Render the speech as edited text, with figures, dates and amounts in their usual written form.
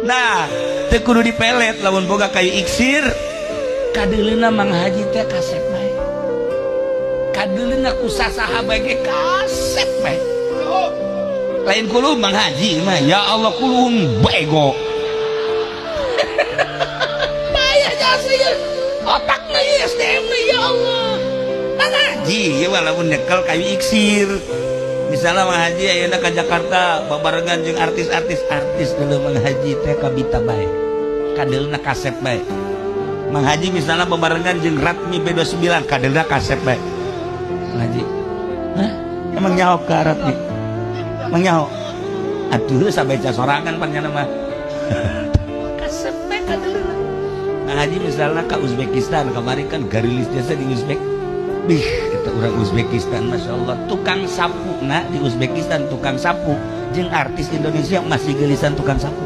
Nah, teu kudu dipelet lamun boga kayu iksir. Kadeuleuna Mang Haji teh kasep bae. Kadeuleuna ku sasaha bae ge kasep bae. Lain kulum Mang Haji mah, ya Allah, kulum bego. Bahaya jasa ya. Otakna ya SDM ya Allah. Mang Haji ya walaupun nyekel kayu iksir. Misalnya Mang Haji ayeuna ka Jakarta babarengan jeung artis-artis, artis dulu Mang Haji teh kabita bae. Kadeulna kasep bae. Mang Haji misalnya babarengan jeung Ratmi B29, kadeulna kasep bae. Mang Haji. Hah? Emang nyaho ka Ratmi? Emang nyaho? Atuh sabeca sorangan pan nyana mah. Kasep bae kadeulna. Mang Haji misalnya ke Uzbekistan, kemarin kan garilis jasa di Uzbek. Bih, kita orang Uzbekistan, Masya Allah, tukang sapu, nah di Uzbekistan tukang sapu, jeung artis Indonesia masih gelisan tukang sapu.